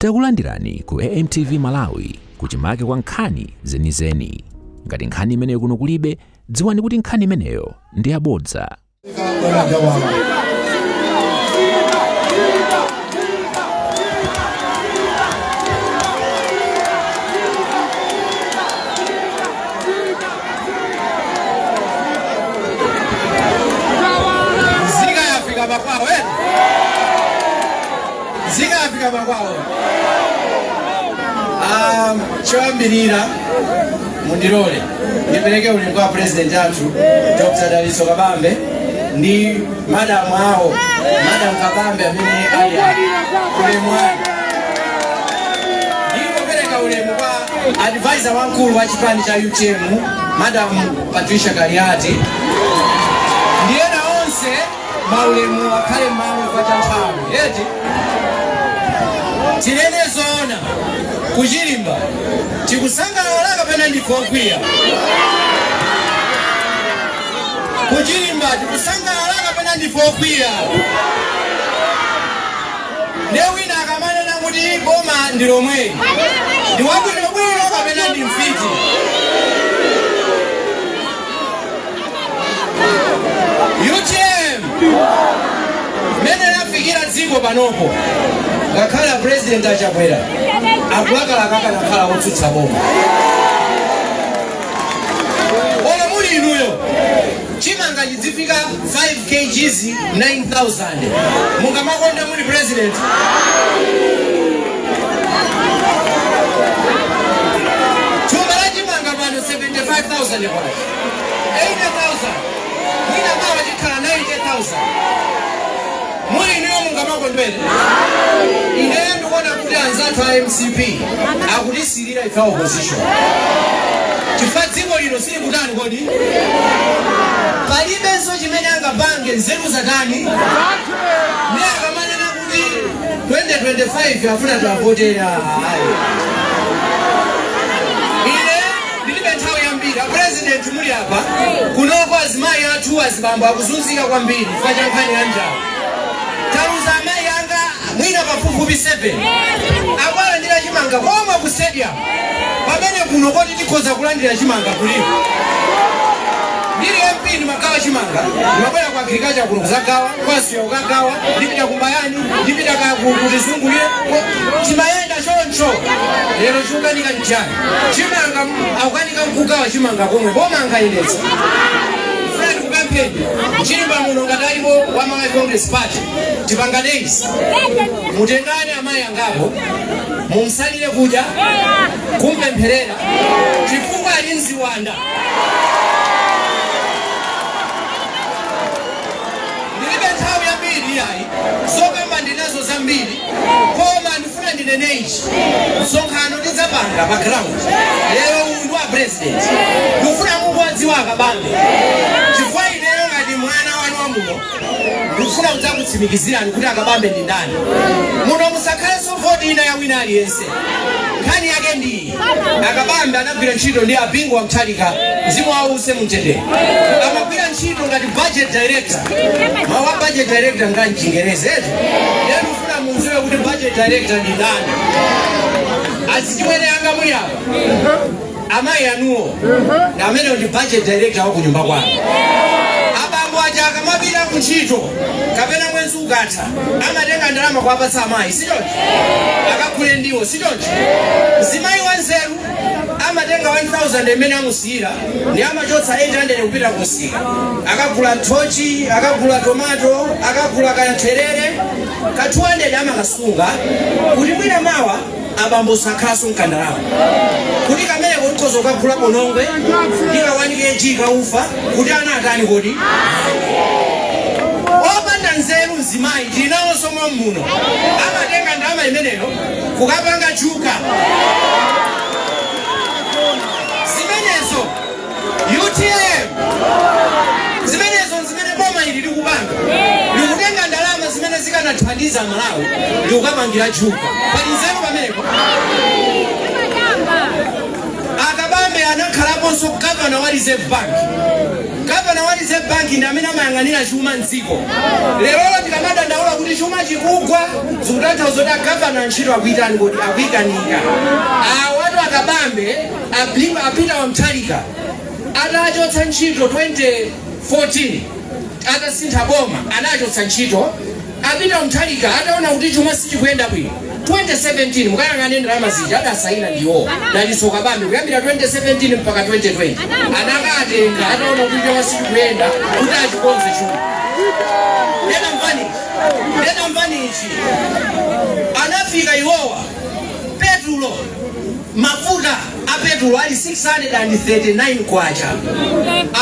Takulandirani ku AMTV Malawi, kuchimake kwa nkhani zenizeni. Ngati nkhani imeneyo kuno kulibe, dziwani kuti nkhani imeneyo ndi yabodza. Bwana Njawala. Nzika yafika pakwawo, eh? Nzika yafika pakwawo. Choyambirira mundilole ndipereke ulemu kwa president athu Dr. Dalitso Kabambe ndi madamu awo, Madam Kabambe, amene ali apa. Ulemu wanu. Ndikupereka ulemu kwa advisor wamkulu wa chipani cha UTM, Madam Patricia Kaliati, ndi ena onse. Maulemu akhale mmalo kwa cha nthawi eti. Tinene zoona, kuchilimba tikusangalala kapena ndife okwiya? Kuchilimba tikusangalala kapena ndife okwiya? Ndiye wina akamanena kuti boma ndi lomweli, ndi wabwinobwino kapena ndi mfiti? UTM, mmene lafikira dziko panopo, ngakhale a president aChakwera akulakalaka akanakhala otsutsa boma. Olo muli inuyo, chimanga chidzifika 5 kgs 9000, mungamakonde muli president? Thumba la chimanga pano 75,000 kwacha, 80,000, mwina mawa chikhala 90,000. Muli inuyo, mungamakondwere? Ineyo ndikuona kuti anzathu a MCP akutisilira ife opposition, chifukwa dziko lino silikutani kodi? Palibenso chimene angapange. Nzeru zatani? Ndi akamanena kuti 2025 afuna tiavotera, ayi, ine ndilibe nthawi yambiri. Apresident muli apa, kunoko azimayi athu, azibambo akuzunzika kwambiri chifukwa cha nkhani ya njala. Taluza amayi anga mwina pafupifupi 7 akulandira chimanga koma ku stadium, pamene kuno koti tikhoza kulandira chimanga kulipo. Ndili MP ndimagawa chimanga, ndimabwera ku agriculture kuno kuzagawa, kwasiya kukagawa, ndipita kumbayani, ndipita kutizungulire, chimayenda choncho. Lero chikukanika nchani? Chimanga akukanika nkugawa chimanga komwe boma angayiletsa. Funa ndikupempheni, mchilimba muno ngati alipo wa Malawi Congress Party, tipangane izi: mutengane amayi angapo, mumsalire kudya, kumpempherera, chifukwa ali mziwanda. Ndilibe nthawi yambiri yayi, zokamba ndinazo zambiri, koma ndifuna ndinene ichi: msonkhano tidzapanga pa ground. Lero uyu ndi wa president. Ndikufuna Mungu adziwa akabambe, chifukwa ineyo ngati mwana wanu wa muno ndikufuna kudzakutsimikizirani kuti akabambe ndi ndani muno. Musakhalenso voti ina ya wina aliyense. Nkhani yake ndi iyi: akabambe anagwira ntchito ndi abingu wa Mutharika, mzimu wawo use mumtendere. Amagwira ntchito ngati budget director. Mawu a budget director nga mchingerezi eti? Ndiye ndikufuna munziwe kuti budget director ndi ndani. Azichimwene anga muli apa, amayi anuwo ndi amenewo, ndi budget director wa kunyumba kwanu. Abambo aja akamapita kuntchito kapena mwezi ukatha, amatenga ndalama kuwapatsa amayi, si choncho? Akagule ndiwo, si choncho? Mzimayi wanzeru amatenga 1000 imene amusiyira ndi amachotsa 800 kupita kumsika, akagula nthochi, akagula tomato, akagula kaya therere. Ka 200 amakasunga kuti mwina mawa abambo sakhalanso mkandalama, kuti kameneko tikhoza kukagula bonongwe ndi ka 1 kg kaufa kuti ana atani kodi. Opanda nzeru mzimayi tilinawonso muno, amatenga ndalama imeneyo kukapanga juga. Zimenezo UTM, zimenezo zimene boma ili likupanga, likutenga ndalama zimene zikanathandiza Malawi likukapangira juga. Pali nzeru pamenepo? Akabambe anakhalaponso gavana wa Reserve Bank. Gavana wa Reserve Bank ndi amene amayang'anira chuma mdziko. Lerolo tikamadandaula kuti Kuti chuma chikugwa, zikutanthauza kuti agavana ntchito akuitani kuti akuikanika. Awatu akabambe apita wamthalika atachotsa ntchito 2014, atasintha boma anachotsa ntchito apita mthalika. Ataona kuti chuma sichikuyenda bwino 2017, mukayang'ane ndalama zija adasayina ndiwo Dalitso Kabambe kuyambira 2017 mpaka 2020, anakatenga ataona kuti chuma sichikuyenda kuti achikonze chuma. Ndena mvani ichi, anafika iwowa petulo, mafuta a petulo ali 639 kwacha.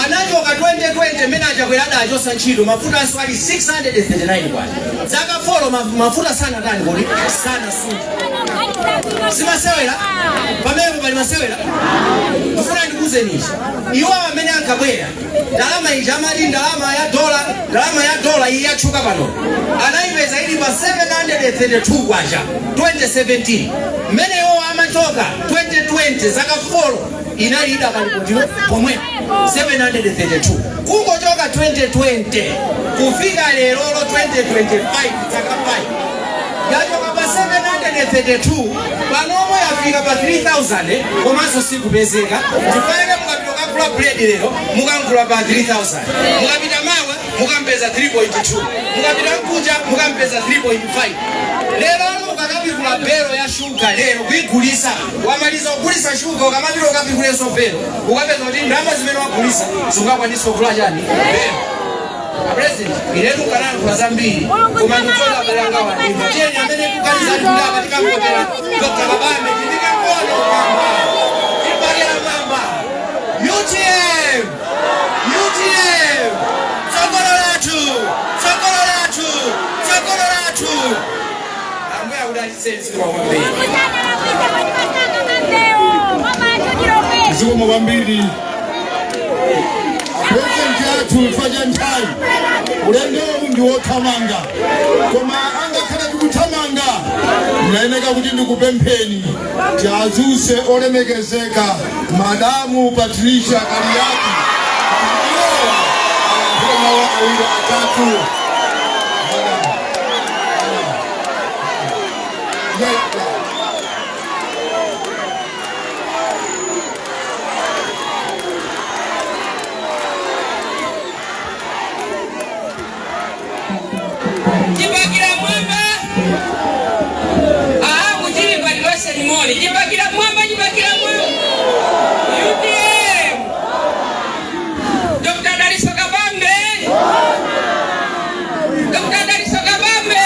Anachoka 2020 mmene achakwera adachosa ntchito, mafuta anso ali 639 kwacha. Zaka 4 mafuta sanatani kodi? Sanasunthe. Simasewera pamenepo, pali masewera. Ndifuna ndikuuzeni ichi, iwo amene ankabwera ndalama ija amati ndalama ya dola, ndalama ya dola iyi yatchuka pano, anayipeza ili pa 732 kwacha 2017. Mmene iwo amachoka 2020, zaka 4, inali idakali pomwe 732. Kungochoka 2020 kufika lerolo 2025, zaka 5, yachoka pa 732, panomo yafika pa 3000, komanso sikupezeka. Chifukwa mukapita kukagula buledi lero, mukamgula pa 3000, mukapita mawa mukampeza 3.2, mukapita mkuja mukampeza 3.5. Lero ukakapikula belo ya shuga lero kuigulisa, wamaliza kugulisa shuga, ukamapita ukapikulenso belo, ukapeza kuti ndalama zimene wagulisa zingakwanisa kugula chani? Belo. President, inetu kanayankhula zambiri, koma ndikuona abale anga wandimva. Tiyeni amene kukalizani kuti apa tikamvotera Dr. Kabambe, tindike mkono mwamba, tipakira mwamba. UTM, UTM, tsogolo lathu, tsogolo lathu, tsogolo lathu. Ambuye akudalitseni kwambiri. Zikomo kwambiri President athu. Chifukwa cha nthawi, ulendowu ndi wothamanga, koma angakhale tikuthamanga, ndinayeneka kuti ndikupempheni tiazuse olemekezeka Madamu Patricia Kaliati kuti iwowa ayankhule mawu awiri atatu. Madam, madam. Yeah. Chipakira mwamba aha kuchili patiloseni moni. Chipakira mwamba, chipakira mwamba. UTM, Dr. Daliso Kabambe, Dr. Daliso Kabambe.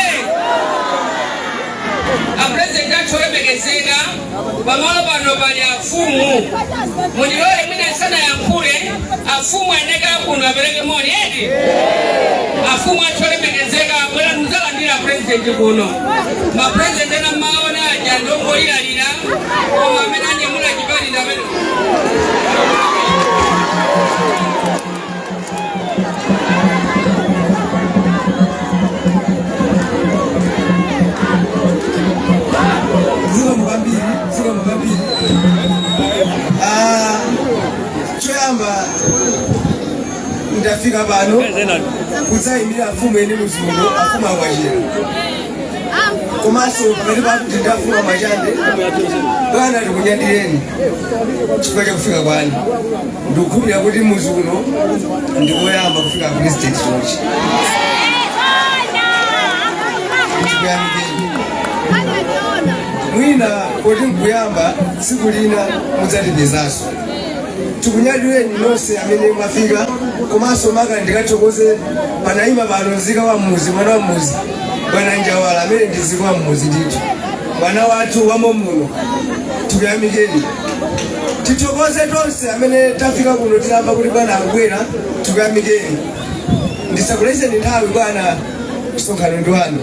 Apresident athu olemekezeka, pamalo pano pali afumu. Mundilole mwina sanayankhule, afumu aneka kuno apereke moni eti. Afumu athu olemekezeka, bwera muzalandira president kuno. Mapresident ena maona aja ndongolilalira, koma amene anyamula chipani ndamene. Zikomo kwambiri, zikomo kwambiri. Ah, choyamba ndafika pano kudzayimira mfumu eni muzungu, afumu akwachera, komanso pakati pathu ndi afumu amachande. Bwana, tikunyadireni chifukwa chakufika kwanu. Ndikukhulupirira kuti muzi uno ndikoyamba kufika president chonchi. Tikuyamikeni. Mwina poti nkuyamba, tsiku lina mudzatipezanso. Tikunyadireni nonse amene mwafika, komanso maka ndikathokoze panayima pano nzika wa mmuzi, mwana wa mmuzi, bwana Njawala, amene ndi nzika wa mmuzi ndithu, mwana wathu wamo muno. Tikuyamikeni. Tithokoze tonse amene tafika kuno tinamva kuti bwana akubwera. Tikuyamikeni. Ndisakulezeni nthawi bwana, msonkhano ndi wanu,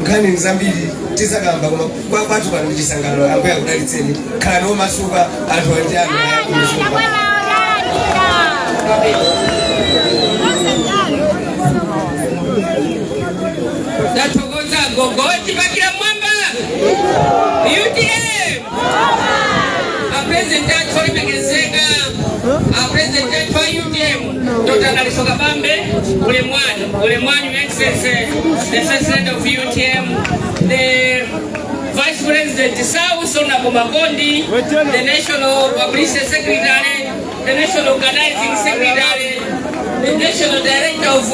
nkhani ni zambiri tizakamba, koma kwathu pano ndi chisangalalo. Ambuye akudalitseni, khalani omasuka, anthu anjani. Chakwera. Tathokoza gogo. Chipakira mwamba. UTM. Apresident athu olemekezeka, apresident athu a UTM, Dr. Daliso Kabambe, ulemu wanu. Ulemu wanu, Your Excellency, the President of UTM, the Vice President Saulos Honorable Makondi, the National Publicity Secretary, the National Organizing Secretary, the National Director of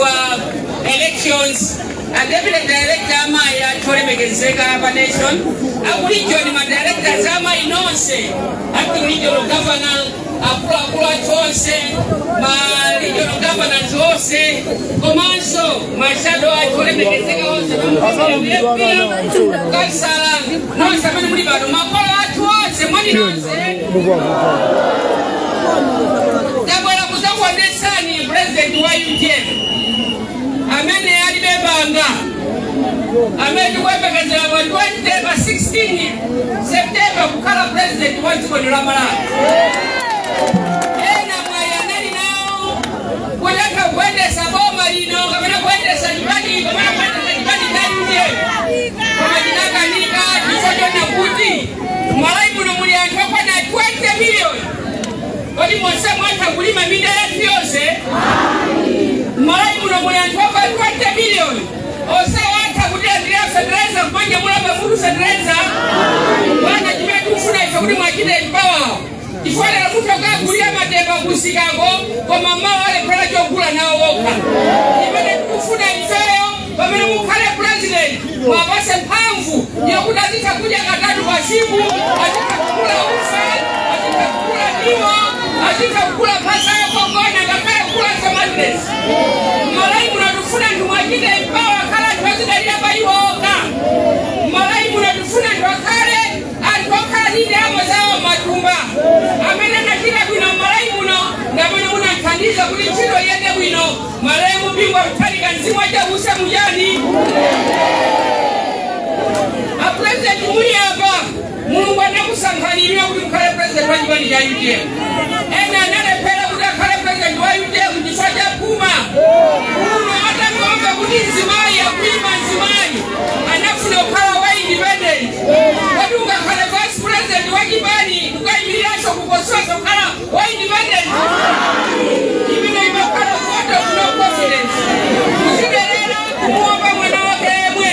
Elections, and Deputy Director amayi athu olemekezeka pa nation, aku region, ma directors amayi nonse, acting regional governor, akuluakulu athu onse, ma regional governors onse, komanso ma shadow athu olemekezeka onse, kansala nonse amene muli pano, makolo athu onse, mwani nonse, tabwera kuzakuonetsani president wa UTM amene alibe banga, amene tikuyembekezera pa 20, pa 16 September kukhala president wa dziko lino la Malawi. Ena mwayi anali nawo kuyakha kuyendesa boma lino kapena kuyendesa chipani, kapena kuyendesa chipani cha UTM, koma chinakanika chifukwa chona kuti Malawi muno muli anthu okwana 20 million. Kodi monse mwatha kulima minda yathu yonse? Malawi muno muli anthu okwana 20 million, onse watha kutilandira fertilizer, kumanyamula pamutu fertilizer? Bwana, chimene tikufuna ife kuti mwachite empower, chifukwa lero munthu akagulira matemba kusikako, koma mawa alephera chogula nawo wokha. Chimene tikufuna ifeyo, pamene mukhale president, mwapase mphamvu yakuti azitha kudya katatu pa tsiku, azitha kugula ufa, azitha kugula ndiwo, azitha kugula phasa yakogona, ngakhale kugula matiresi. Malawi muno tifuna anthu mwachite empower, akhala anthu azidalira pa iwo okha. Malawi muno tifuna anthu akhale anthu okhala ndi ndalama zawo matumba. Amene anachita bwino Malawi muno ndi amene munathandiza kuti ntchito iyende bwino, malemu Bingu wa Mutharika, mzimu wace use mujani. A president muli apa, Mulungu anakusankhanirira kuti mukhale president wa chipani cha UTM. Ena analephera kuti akhale president wa UTM chifukwa cha phuma. Kuno atangomva kuti mzimayi akuyima, mzimayi anafuna kukhala wa independent. Kodi ungakhale vice president wa chipani, ukayimiriranso kukososo kukhala wa independent? Imene imakhala vote of no confidence, kuziderera, kumuopa mwana wake yemwe.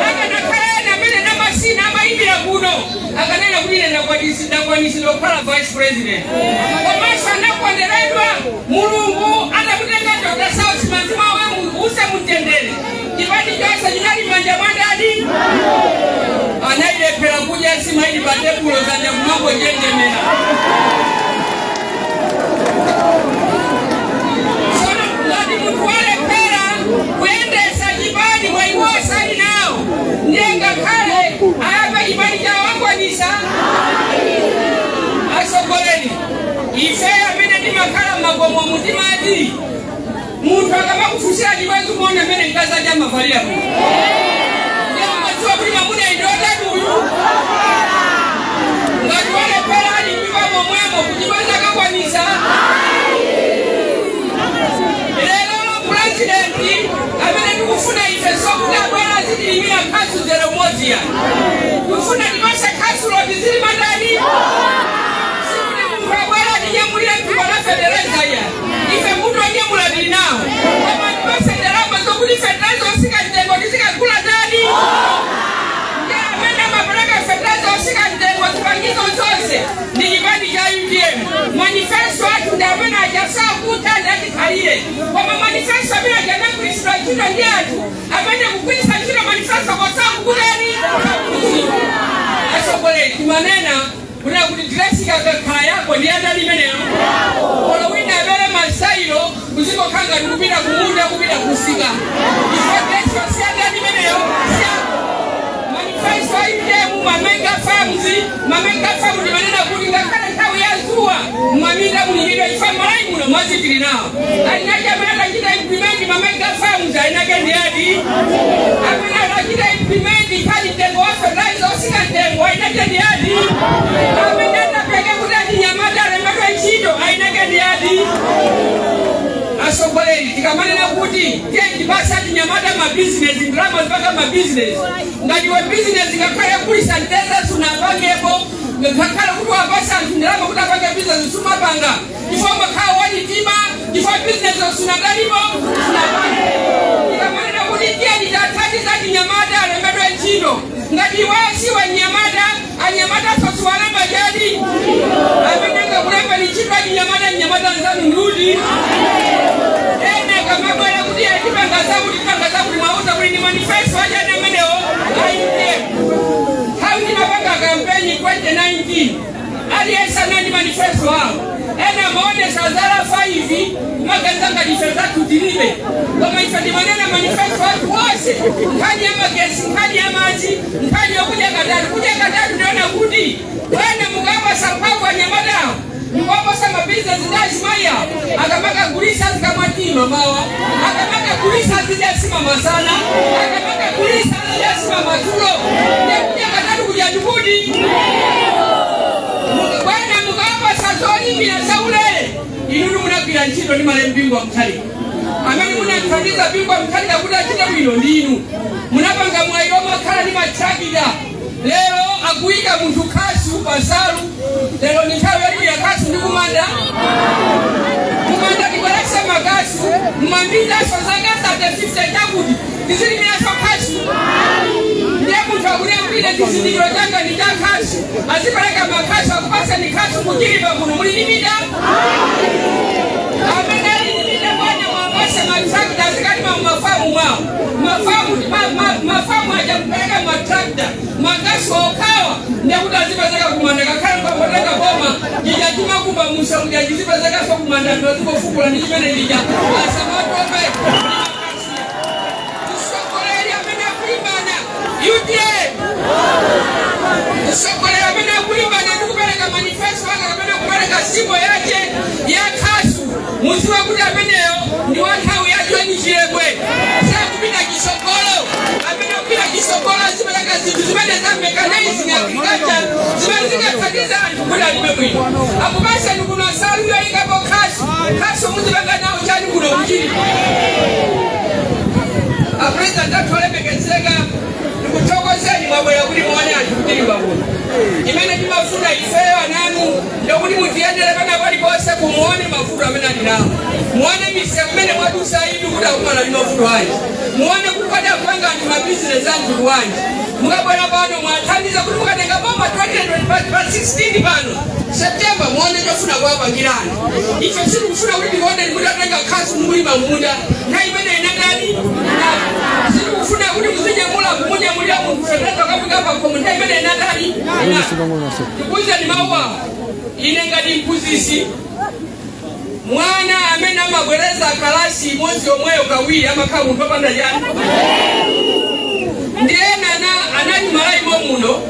Akanakhala ena amene namasina amayimbira kuno, akanena kuti ine ndakwanisidwa kukhala vice president. Komanso anakonderedwa Mulungu adakutenga Dr. Saulos, mzimu wawe use mutendere. Chipani chonse chinali m'manja mwa ndani? Anayilephera kudya nsima ili pa tebulo, zanja kumangonjenjemera. Sono ngati munthu walephera kuyendesa chipani mwayiwo sali nawo, ndiye ngakhale ayambe chipani chawo, akwanisa? Asogoleri, ife amene timakhala mmakomo mutimati munthu akamakufunsira chibwenzi, kuona mmene mkazi ake amavalira bwino, ndiye umadziwa kuti mamuna ndi otani uyu. Ngati walephera ali nyumba momwemo, kuchibwenzi akakwanisa? Lero purezidenti amene tikufuna ife sokuti abwana azitilimira khasu zero umodzi ya tikufuna tipase khasulo tizilima ndani? Sikuti munthu abwera atinyamulire mphiko la fetereza ya ife, munthu onyamula tili nawo, koma tipase ndalama zokuti fetereza osika mtengo tizikagula ndani? Ndiye amene amapereka fetereza osika mtengo, zipangizo zonse, ndi chipani cha UTM. Manifesto athu ndi amene achasakutha ndi achikhalire, koma manifesto amene achanagwiritsidwa ntchito ndi anthu amene kugwiritsa ntchito manifesto kosakukutani. Atsogoleri, timanena kunena kuti dress kakakhala yako ndi yandani imeneyo? Kolo wina amene masailo kuzingokhala ngati kupita kumunda, kupita kusika, chifukwa dress yosiyandani imeneyo? Siyako. Manifesto a UTM, ma mega farms, ma mega farms timanena kuti ngakhale nthawi ya zuwa mmaminda mulimidwa, chifukwa Malawi muno madzi tili nawo. Alinake amene akachita implement ma mega farms, alinake ndi adi amene akachita implement nkhani mtengo wa fertilizer osika mtengo, ainake ndi adi amene atapeke kuti achinyamata alembedwe ntchito, ainake ndi adi. Asogoleri, tikamanena kuti tiye tipasa achinyamata mabizinesi, ndalama zipanga mabizinesi, ngati we bizinesi ngakhale kulisa mteza sunapangepo, ngakhale kuti wapasa anthu ndalama kuti apange bizinesi, sumapanga chifukwa umakhala walitima, chifukwa bizinesi sunatalipo, sunapange. Tathandiza achinyamata alembedwe ntchito. Ngati iweyo siwe mnyamata, anyamata sosiwalemba chadi amene angakulembeni ntchito achinyamata. Mnyamata nzanu nduti ena kamabwera kuti atipanga zakuti, tipanga zakuti, mwauza kuti ni manifesto achani amenewo aite. Nthawi timapanga kampeni 2019, aliyense anali manifesto awo. Ena amaonesa zala 5, kumaganiza ngati ife zathu tilibe, koma ife timanena manifesto athu wonse: nkhani ya magesi, nkhani ya madzi, nkhani yokudya katatu. Kudya katatu, ndiona kuti wena mukapasa mphamvu anyamatawo ndikuwaposa mabizinesi ndi azimayi awo, akamakagulisa zikamwatima mawa, akamakagulisa zidya masana, akamakagulisa zidya madzulo. Ndekudya katatu kudya ndikuti bwana mukapasa zolimira zaulere. Inu munagwira ntchito ndi malemu Bingu wa Mutharika. Amene munathandiza Bingu wa Mutharika kuti achite bwino ndinu. Munapanga mwayi omakhala ndi matrakita. Lero akuyika munthu khasu pasalu. Lero ni nthawi yolimira khasu ndi kumanda. Kumanda tibwerese makasu mmambindaso zaka 30, 50 chakuti tizilimiraso khasu. Ndiye munthu akunena kuti ine chizindikiro changa ndi cha khasu, azipereka makhasu. Akupasani khasu kuchilipa kuno. Muli ndi minda? Amene ali ndi minda, bwana, mwapase matrakita azikalima mumafamu mwawo. Mafamu mafamu aja kupereka matrakita, makasu okhawa, ndekuti azipezeka kumanda. Kakhale mkapotenga boma chija chimakumba musa kuti achizipezekaso kumanda, anthu azingofukula ndi chimene chija, asamatope ndi makasi. Mtsogoleri amene akulimbana UTM, mtsogoleri amene akulimbana ndi kupereka manifesto ake kapena kupereka symbol yake ya khasu, muziwe kuti ameneyo ndi wa nthawi ya John Chilembwe, sakupita chisogolo. Amene akupita chisogolo azipereka zinthu zimene za mechanizing agriculture, zimene zingathandiza anthu kuti alime bwino. Akupasani kuno nsalu yoyikapo khasu. Khasu muzipanga nawo chani kuno kuchili? Apresident athu olemekezeka, ndikuthokozeni mwabwera kuti muone anthu kuchilipa kuno. Imene timafuna ifeyo ananu ndikuti mutiyendere pena paliponse, kumuone mavuto amene ali nawo, muone misewu imene mwadusa idu kuti akumana ndi mavuto anji, muone kuti kodi akupanga anthu mabizinesi anthu wanji. Mukabwera pano mwathandiza kuti mukatenga boma 2025 pa 16 pano September, muone chofuna kuwapangira anthu. Ife sitikufuna kuti tikuoneni mutatenga khasu mukulima munda. Nthawi imene inatani? Sitikufuna kuti muzinyamula, kumunyamulira munthu fetereza kafika pakhomo. Nthawi imene inatani? Tikuwuzeni mawu awo. Ine ngati mphunzitsi, mwana amene amabwereza kalasi imodzi yomweyo kawiri amakhala munthu wopanda chani. Ndi ena anali malayimo muno,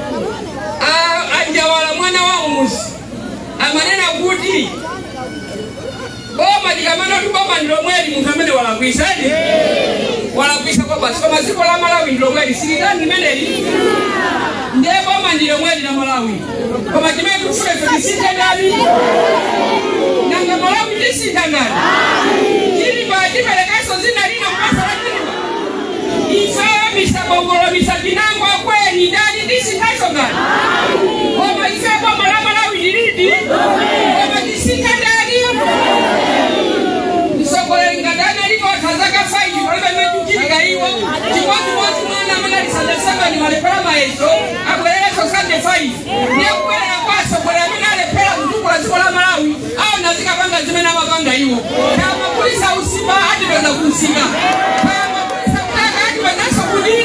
anjawala mwana wa muzi amanena kuti boma tikamana kuti boma ndi lomweli, munthu amene walakwisa edi walakwisa kwa basi. Koma dziko la Malawi ndi lomweli, silitani limeneli. Ndiye boma ndi lomweli la Malawi, koma chimene tikufuna ife, tisinthe ndani? Nanga Malawi tisintha ngati Chilipa tiperekanso zina lina kupasa la Chilipa? Ifeyo misabongolo, misachinangwa kweni ndani, tisinthaso ngati? Koma ife boma la Malawi lilidi, koma tisinthe ndani? Mtsogoleri ngati analipo atha zaka 5, palibe mmene chikuchitika. Iwo chimodzimodzi mwana amene ali standard 7, malephera mayeso, abwererenso standard 5. Ndiye kubwerera kwa atsogoleri amene alephera kutukula dziko la Malawi awo, nazikapanga zimene amapanga iwo. Kaya magulisa usipa, atipeza kumsika. Kaya magulisa mkaka, atipezanso kuti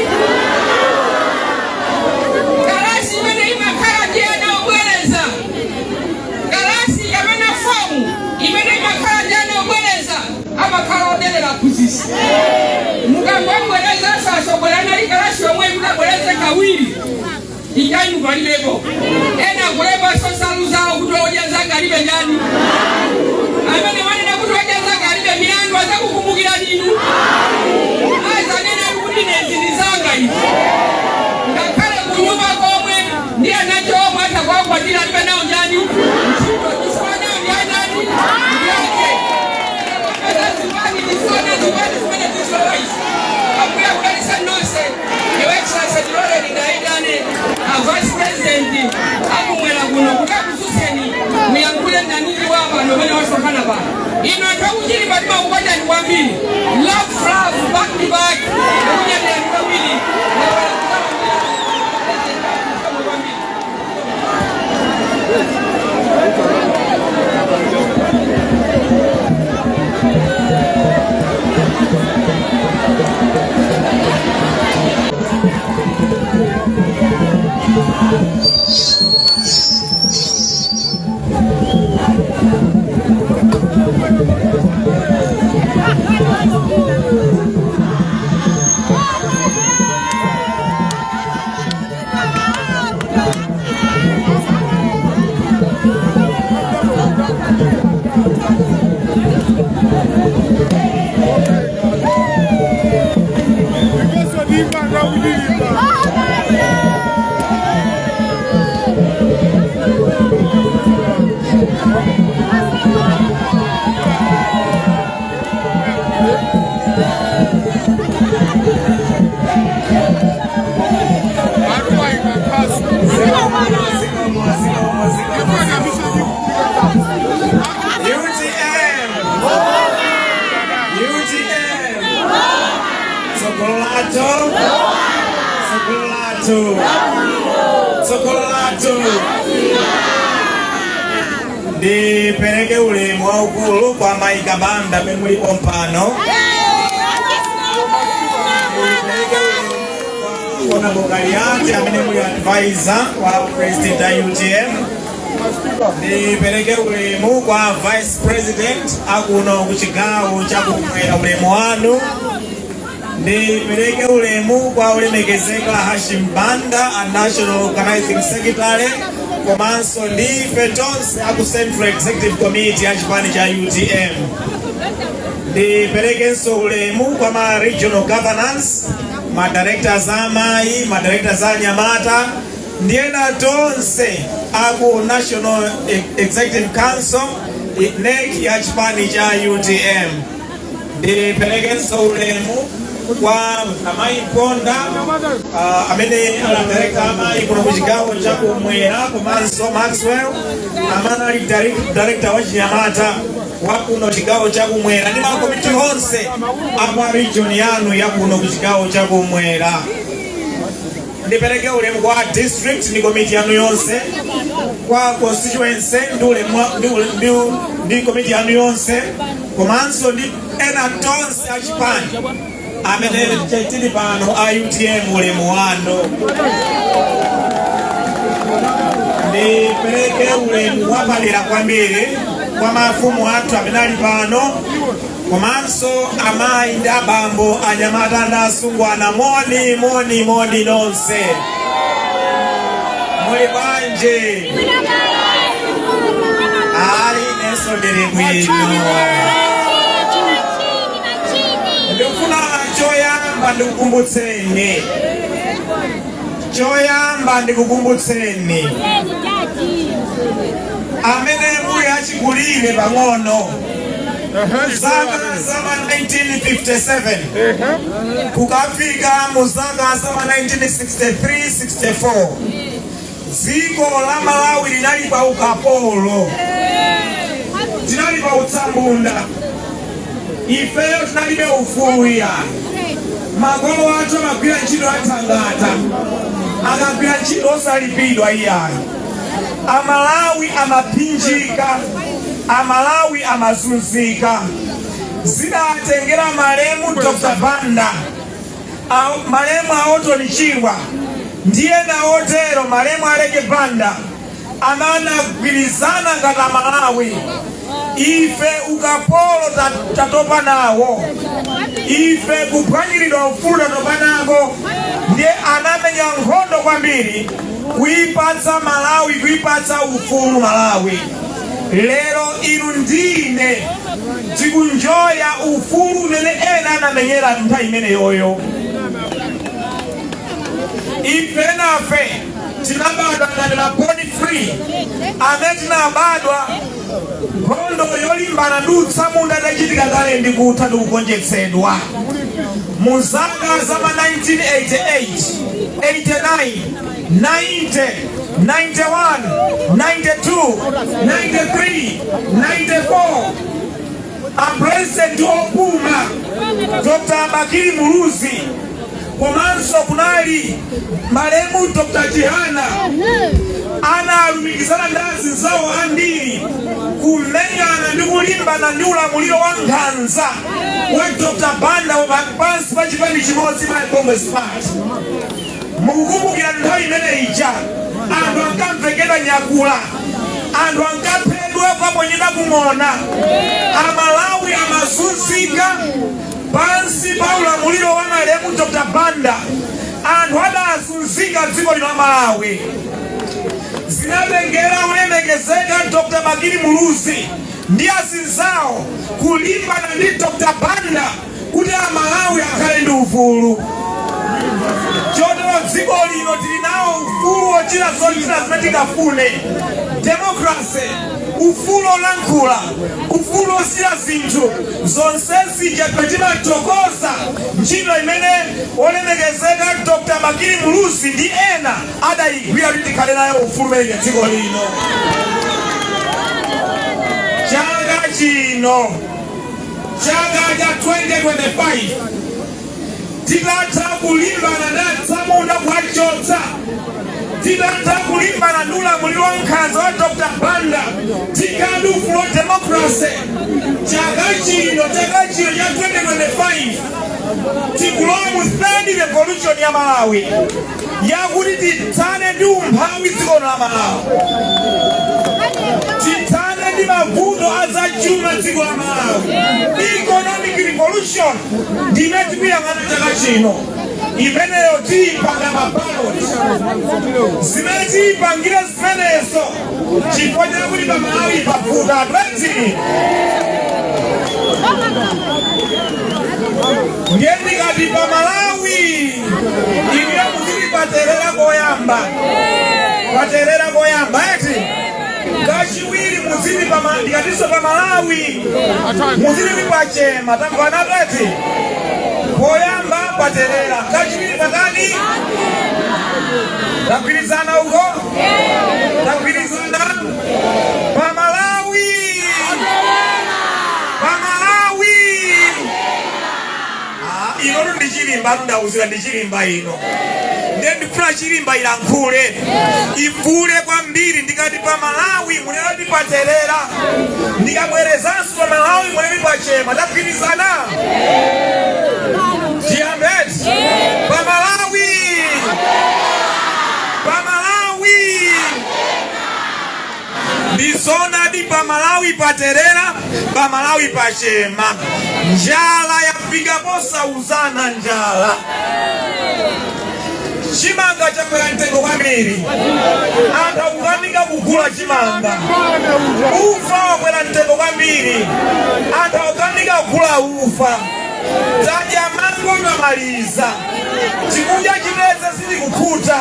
kalasi imene imakhala ndi ana obwereza, kalasi kapena fomu imene imakhala ndi ana obwereza, amakhala odelera aphunzitsi. Mukangobwerezanso atsogoleri anali kalasi yomwe kuti abwereze kawiri, ijani palibepo. Ena kulembanso nsalu zawo kuti odya zake alibe njani. Amene wanena kuti odya zake alibe milandu adzakukumbukira inu. Azanena kuti nezi ndi zanga izi, ngakhale kunyumba komwe ndi anacho omwe atakuwakwatira alibe nawo njani ntchito, chifukwa nawo ndi anani ndi ake. Zipani tiziona zipani zimene tizilowa izi. Ambuya kudalisa nonse. Your Excellency, tiloleni ndayitane a Vice President akumwera kuno kuti akususeni, muyankhule nanuzi wa pano pamene wasonkhana pano. Ino anthu akuchilipa timakukondani kwambiri. Love, love, back to back. Kukunyadirani. lathu, tsogolo lathu. Ndipereke ulemu waukulu kwa Mayi Kabambe amene mulipo mpano. Ndipereke ulemu kwa Honorable Kaliati amene muli advisor wa president a UTM. Ndipereke ulemu kwa vice president akuno ku chigawo chakumwera, ulemu wanu. Ndipereke ulemu kwa olemekezeka Hashim Banda, a national organizing secretary, komanso ndife tonse aku Central Executive Committee ya chipani cha UTM. Ndiperekenso ulemu kwa ma regional governors, ma directors amayi, ma directors anyamata ndi ena tonse aku National Executive Council, NEC, ya chipani cha UTM. Ndiperekenso ulemu kwa amayi Mponda, amene ali director amayi kuno ku chigawo chakumwera, komanso Maxwell amene ali director wa chinyamata wa kuno chigawo chakumwera, ndi makomiti onse apa region yanu ya kuno ku chigawo chakumwera. Ndipereke ulemu kwa district ndi komiti yanu yonse, kwa constituency ndi ulemu ndi komiti yanu yonse, komanso ndi ena tonse achipani amene tili pano a UTM, ulemu wanu. Ndipereke ulemu wapadera kwambiri kwa mafumu athu amene ali pano, komanso amayi ndi abambo, anyamata ndi asungwana. Moni, moni, moni nonse, muli bwanji? Ayi, inenso ndili bwino. Ndikufuna choyamba ndikukumbutseni, choyamba ndikukumbutseni amene muli achikulire pang'ono, zaka zama 1957 kukafika mu zaka zama 1963 64, dziko la Malawi linali pa ukapolo, tinali pa utsamunda. Ifeyo tinalibe ufulu ya makolo athu amagwira ntchito athangata, akagwira ntchito osalipidwa iyayi. Amalawi amaphinjika, Amalawi amazunzika. Zidatengera malemu Dr Banda, malemu a Orton Chirwa ndiye na otero, malemu Aleke Banda, amanagwirizana ngati Amalawi, ife ukapolo tatopa nawo, ife kuphwanyiridwa ufulu tatopa nako. Ndiye anamenya nkhondo kwambiri kuipatsa Malawi, kuipatsa ufulu Malawi. Lero inu ndine tikunjoya ufulu umene ena anamenyera nthawi imeneyoyo. Ife nafe tinabadwa ngati ma born free, amene tinabadwa nkhondo yolimbana ndi utsamunda itachitika kale ndi kutha ndi kugonjetsedwa mu zaka za ma 1988, 89, 90, 91, 92, 93, 94. A president opuma Dr Bakili Muluzi, komanso kunali malemu Dr Chihana, analumikizana ndi azinzawo ambiri kumenyana ndi kulimbana ndi ulamuliro wa nkhanza wa Dr Banda pansi pa chipani chimodzi, Malawi Congress Party. Mukukumbukira nthawi imene ija anthu ankamvekedwa nyakula, anthu ankaphedwa kwaponyedwa kung'ona, Amalawi amazunzika pansi pa ulamuliro wa malemu Dr Banda. Anthu adazunzika dziko lino la Malawi. Zinatengera ulemekezeka Dr Bakili Muluzi ndi azinzawo kulimbana ndi Dr Banda kuti Amalawi akhale ndi ufulu. Chotero dziko lino tili nawo ufulu wochita zochita zimene tingafune, democracy, ufulu olankhula, ufulu ochita zinthu zonse zija. Timathokoza ntchito imene olemekezeka Dr Bakili Muluzi ndi ena adayigwira kuti tikhale nayo ufulu umene dziko lino. Chaka chino, chaka cha 2025, Titatha kulimbana ndi atsamunda kuwachotsa, titatha kulimbana ndi ulamuliro wa nkhanza wa Dr Banda, tikhala ndi ufulu wa democracy. Chaka chino, chaka chino cha 2025, tikulowa mu third revolution ya Malawi, yakuti tithane ndi umphawi dziko la Malawi, tithane ndi mavuto azachuma dziko la Malawi. Economic revolution ndimene tikuyang'ana chaka chino. Imeneyo tiyipanga ma ballot. Zimene tiyipangire zimenezo chifukwa chakuti pa Malawi pavuta atweti. Ndiye ndikati pa Malawi, iniyo muziti paterera koyamba, paterera koyamba eti. Kachiwiri muziti ndikatinso pa Malawi muziti pachema. Tamvana eti? Poyamba paterera, kachiwiri patani? Tagwirizana uko? Tagwirizana? Pa Malawi, pa Malawi. Ah, inotu ndi chilimba, tundauzira ndi chilimba ino. Ndiye ndifuna chilimba ilankhule, ivule kwambiri. Ndikati pa Malawi munenoti paterera, ndikabwerezanso pa Malawi munenoti pachema. Tagwirizana? Tiyambeti. Pa Malawi, pa Malawi. Ndizonadi, pa Malawi paterera, pa Malawi pachema. Njala yafika posauzana njala. Chimanga chakwera mtengo kwambiri, anthu akukanika kugula chimanga. Ufa wakwera mtengo kwambiri, anthu akukanika kugula ufa. Tadya mango tamaliza, tikudya chitedze sitikukhuta,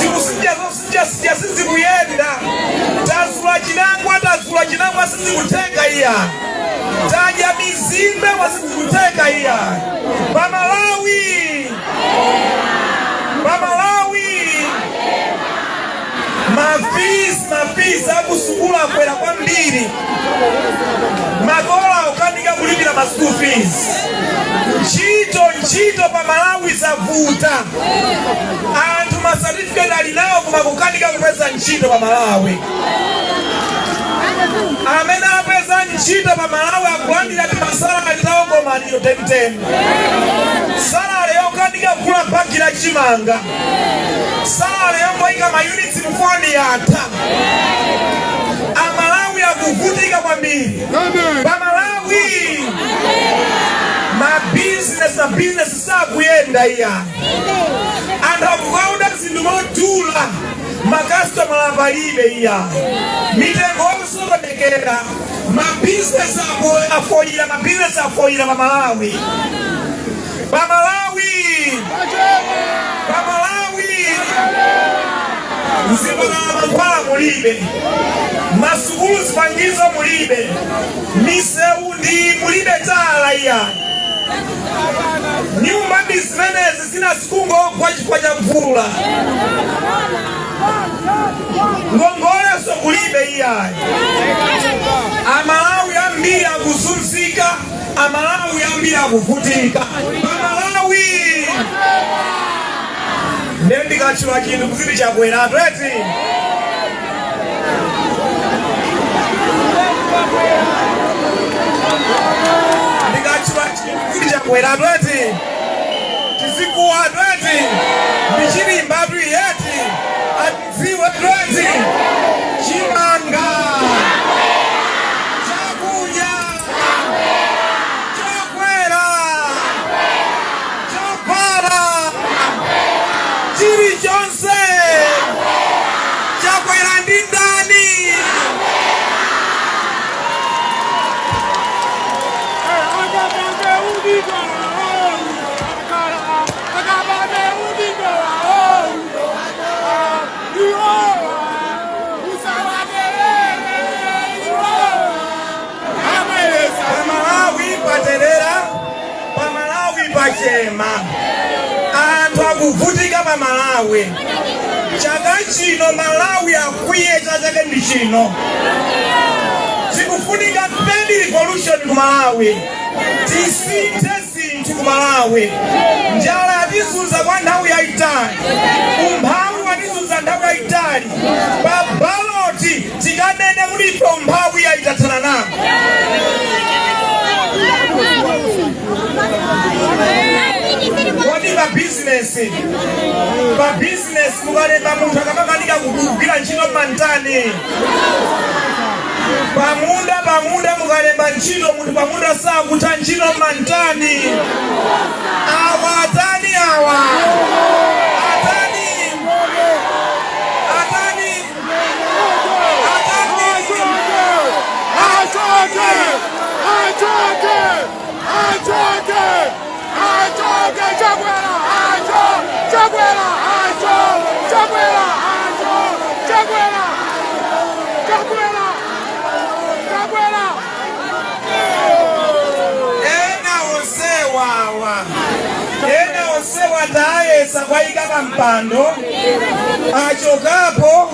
tikusidya zosidyasidya sizikuyenda. Tazula chinangwa, tazula chinangwa sizikuteka iya. Tadya mizimbe sizikuteka iya. Pamalawi, pamalawi ma fees, ma fees akusukulu akwera kwambiri, makolo akukanika kulipira ma school fees. Ntchito, ntchito pa Malawi zavuta. Anthu ma certificate ali nawo koma kukanika kupeza ntchito pa Malawi. Amene apeza ntchito pa Malawi akulandira ti ma salary taokomaniro 1010, salary yokanika kugula bagi la chimanga, salary yongoyika ma units mfoni yatha. Amalawi akuvutika kwambiri pa Malawi. Mabizinesi, mabizinesi sakuyenda iya. Anthu akukaoda zinthu modula, makasitomala palibe iya, mitengo yosokonekera. Mabizinesi afoyira, mabizinesi afoyira pa Malawi. Pa Malawi, pa Malawi mzipatala mankhwala mulibe, masukulu zipangizo mulibe, misewu ndi mulibe tala iya. Nyumba ndi zimenezi zina zikungogwa chifukwa cha mvula. Ngongoleso kulibe iyayi. Amalawi ambiri akuzunzika, Amalawi ambiri akuvutika pamalawi. Ndiye ndikatchula chinthu kuziti chakwera tweti. Ndikatchula chinthu kuziti chakwera tweti, tizikuwa tweti. Ndichilimbatu yeti, atidziwe tweti. Chimanga, chakudya chakwera, chovala, chilichonse chakwera. Ndi ndani? Pamalawi paterera, pamalawi pachema, anthu akuvutika pa Malawi. Chaka chino Malawi akwiye, chachake ndi chino. Tikufunika third revolution ku Malawi, tisinthe zinthu. zinthu ku Malawi. Njala yatizunza kwa nthawi yayitali, umphawi watizunza nthawi yayitali. Pa baloti tikanene kuti ife umphawi ayitathana nawo. Kodi pa bizinesi mukalemba munthu akamakanika kugwira ntchito mmantani? Pamunda mukalemba ntchito munthu pamunda sakutha ntchito mmantani? Awa atani? Awa atani? Atani? Atani? Achoke! Achoke! Achoke! Achoke! Chakwera! Acho! Chakwera! Acho! Chakwera! Acho! Chakwera! Chakwera! Chakwera! Ena onsewawa, ena onsewa tayesa kwayika pampando, achokapo,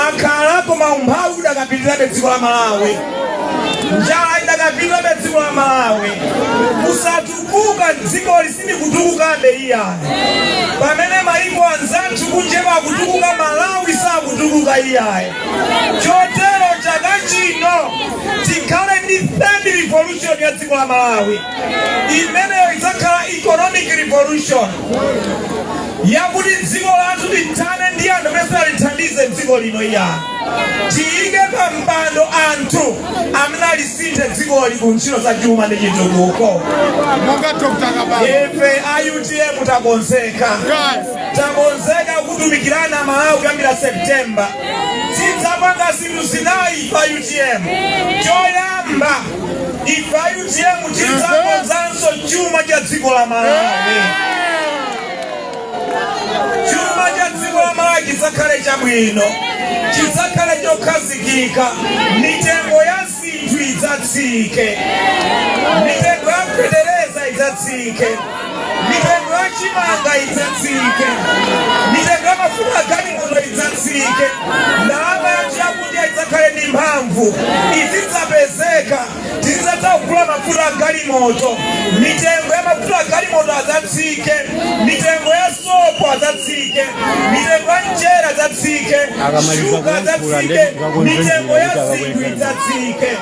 akhala, koma umphawi udakapitirirabe dziko la Malawi, njala idakapitirirabe dziko la Malawi, kusatukuka dziko lisindikutukukabe iyayi. Pamene mayiko anzathu kunja akutukuka, Malawi sakutukuka iyayi. Chotero chaka chino tikhale ndi third revolution ya dziko la Malawi. Imeneyo idzakhala economic revolution yakuti dziko lathu lithane ndi anthu amene salithandize dziko lino iyayi. Tiyike pa mpando anthu amene alisinthe dzikoli ku ntchito za chuma ndi chitukuko. Monga Dr. Kabambe. Ife a UTM takonzeka. Guys. Takonzeka kutumikirana Malawi kuyambira September. Tidzapanga zinthu zinayi pa UTM. Choyamba, ife a UTM tidzakonzanso chuma cha dziko la Malawi. Chuma cha dziko la Malawi chidzakhale chabwino, chidzakhale chokhazikika, mitengo ya zinthu idzatsike, mitengo ya fetereza idzatsike, mitengo ya chimanga idzatsike, mitengo ya mafuta a galimoto idzatsike, ndalama yathu yakudya idzakhale ndi mphamvu, izidzapezeka, tizidzatha kugula mafuta a galimoto, mitengo ya mafuta a galimoto adzatsike, mitengo ya sopo adzatsike, mitengo ya mchere adzatsike, Akamaliza shuga kuyankhula, adzatsike, ndeti kakonze mitengo ya njira kuti zinthu akakweze. idzatsike.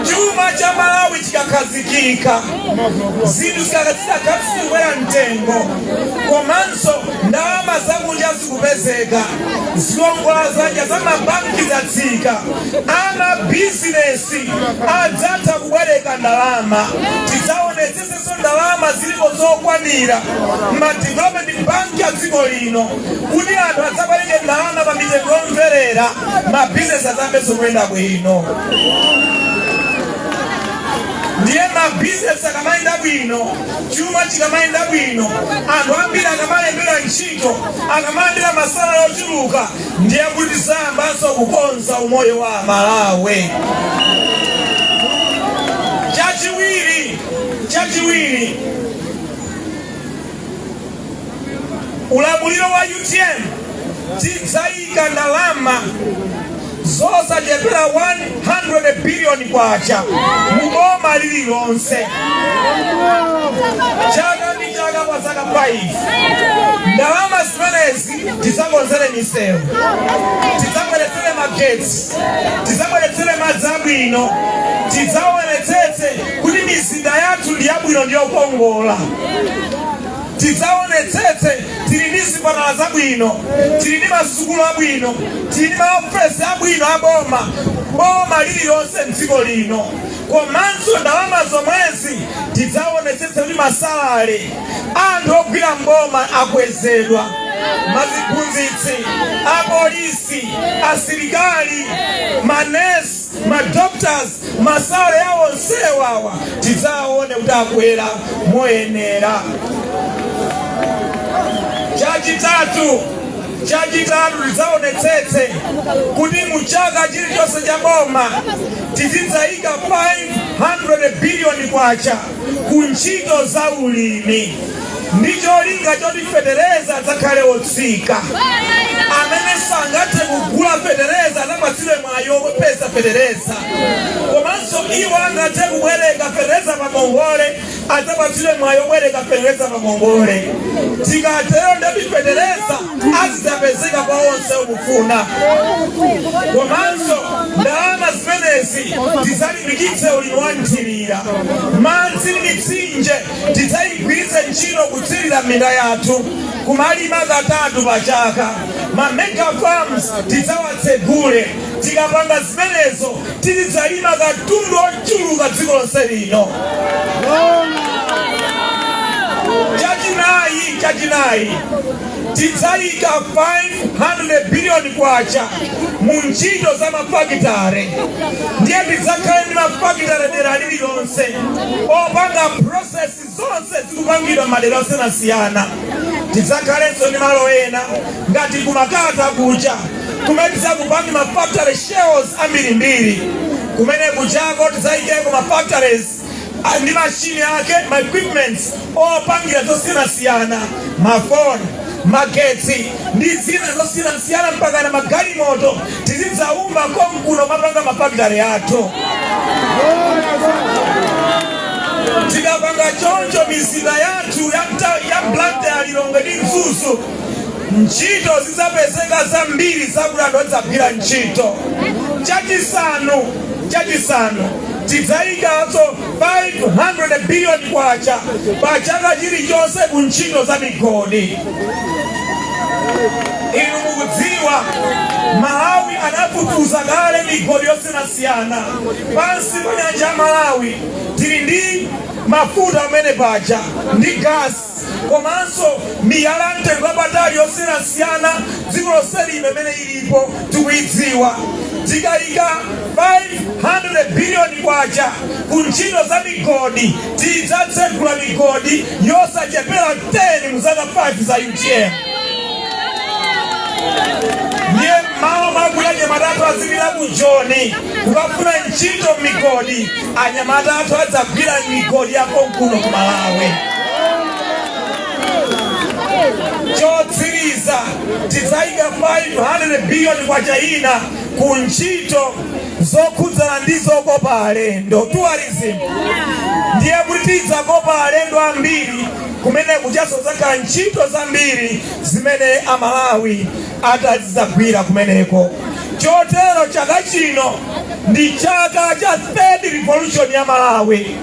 Chuma cha Malawi chikakhazikika, zinthu zikakazikukwera mtengo, komanso ndalama zakunja zikupezeka, zikongola zanja za mabanki zatsika, amabizinesi adzatha kubwereka ndalama. Tidzaonetsetsenso ndalama zilipo zokwanira ma development bank ya dziko lino kuti anthu adzabwereke ndalama pa mitengo yomverera, mabizinesi adzambenso kuyenda bwino. Ndiye mabizinesi akamayenda bwino, chuma chikamayenda bwino, anthu ambiri akamalembera ntchito, akamalandira ma salary ochuluka, ndiye kuti tizayambanso kukonza umoyo wa Malawi. Chachiwiri, ulamuliro wa UTM tidzayika ndalama zosachepera 100 biliyoni kwacha muboma lililonse chaka ndi chaka kwa zaka 5. Ndalama zimenezi tidzakonzere misewu, tidzabweretsere magetsi, tidzabweretsere madzi abwino, tidzaonetsetse kuti mizinda yathu ndi yabwino ndi yokongola, tidzaonetsetse tili ndi zipatala zabwino, tili ndi masukulu abwino, tili ndi maofesi abwino aboma, boma lililonse mdziko lino. Komanso ndalama zomwezi tidzaonetsetse kuti ma salary anthu ogwira mboma akwezedwa, maziphunzitsi, apolisi, asilikali, manesi, ma doctors, ma salary awo onsewawa tidzaone kuti akwera moyenera. Chachitatu, tidzaonetsetse kuti mu chaka chilichonse cha boma tizidzayika 500 biliyoni kwacha ku ntchito za ulimi ndi cholinga choti fetereza adzakhale otsika. Amene Iwo sangathe kugula fetereza adzapatsidwe mwayi wopeza fetereza, komanso iwo angathe kubwereka fetereza pa ngongole adzapatsidwe mwayi wobwereka fetereza pa ngongole. Tikatero ndeti fetereza azidzapezeka kwa onse okufuna. Komanso ndalama zimenezi tidzalimbikitse ulimi wa mthirira. Madzi ndi mitsinje tidzayigwiritse ntchito kutsirira minda yathu, kumalima katatu pa chaka. Ma mega farms tidzawatsegule. Tikapanga zimenezo tizidzalima katundu ochuluka dziko lonse lino. Chachinayi, tidzayika 500 billion kwacha mu ntchito za mafakitare. Ndiye tidzakhale ndi mafakitare dera lililonse opanga process zonse zikupangidwa madera osiyanasiyana. Tidzakhalenso ndi malo ena ngati kumakata kucha kumene tidzakupanga mafactory shells ambirimbiri. Kumene kuchako tidzayikeko mafactories ndi mashini ake, ma equipments opangira zosiyanasiyana, mafoni, magetsi ndi zina zosiyanasiyana, mpaka na magalimoto tizidzaumba konkuno, mapanga mafactory athu. Tikapanga choncho, mizinda yathu ya Blantyre, Lilongwe ndi Mzuzu, ntchito zidzapezeka zambiri zakuti anthu adzagwira ntchito. Chachisanu, tidzayikanso 500 billion kwacha pa chaka chilichonse ku ntchito za migodi. Inu mukudziwa Malawi anafufuza kale migodi yosiyanasiyana pansi pa nyanja ya Malawi. Tili ndi mafuta amene paja ndi gas, komanso miyala mtengo wapatali yosiyanasiyana dziko lonse lino imene ilipo tikuyidziwa. Tikayika 500 billion kwacha ku ntchito za migodi, tidzatsegula migodi yosachepera 10 mu zaka 5 za UTM. Ndiye mmawa mwakuti anyamata athu azipita ku Joni kukafuna ntchito m'migodi, anyamata athu adzagwira migodi yakonkuno ku Malawi. Chotsiriza, tidzayika 500 billion kwacha ina ku ntchito zokhudzana ndi zokopa alendo, tourism. Ndiye kuti tidzakopa alendo ambiri kumene kuchaso zakhala ntchito zambiri zimene Amalawi atazizagwira kumeneko. Chotero chaka chino ndi chaka cha third revolution ya Malawi,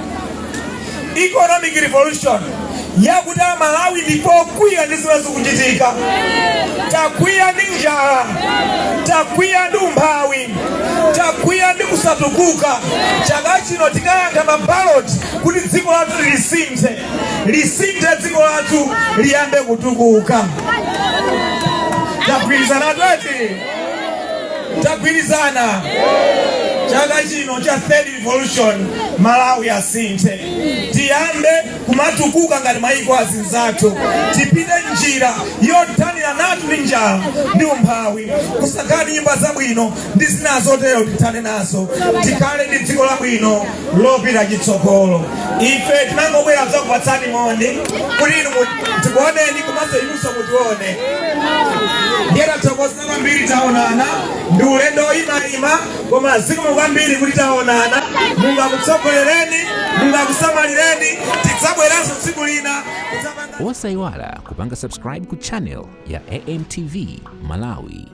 economic revolution, yakuti Amalawi ndipokwiya ndi zimene zikuchitika. Takwiya ndi njala, takwiya ndi umphawi, takwiya ndi kusatukuka. Chaka chino tikayankha maballot kuti dziko lathu lisinthe, lisinthe, dziko lathu liyambe kutukuka. Tagwirizana tweti? Tagwirizana. Chaka chino cha third revolution, Malawi asinthe, tiyambe kumatukuka ngati mayiko azinzathu, tipite njira yothanira nathu ndi njala ndi umphawi, kusakhala ndi nyumba zabwino ndi zina zotero, tithane nazo, tikhale ndi dziko labwino lopita chitsogolo. Ife tinangobwera kuzakupatsani moni kuti inu tikuoneni komanso inunso mutione. Ndiye tathokoza kwambiri, taonana. Ndi ulendo oyimayima, koma zikomo kwambiri kuti taonana. Mulungu akutsogolereni, Mulungu akusamalireni. Tidzabweranso tsiku lina kudzapanga. Osayiwala kupanga subscribe ku channel ya AMTV Malawi.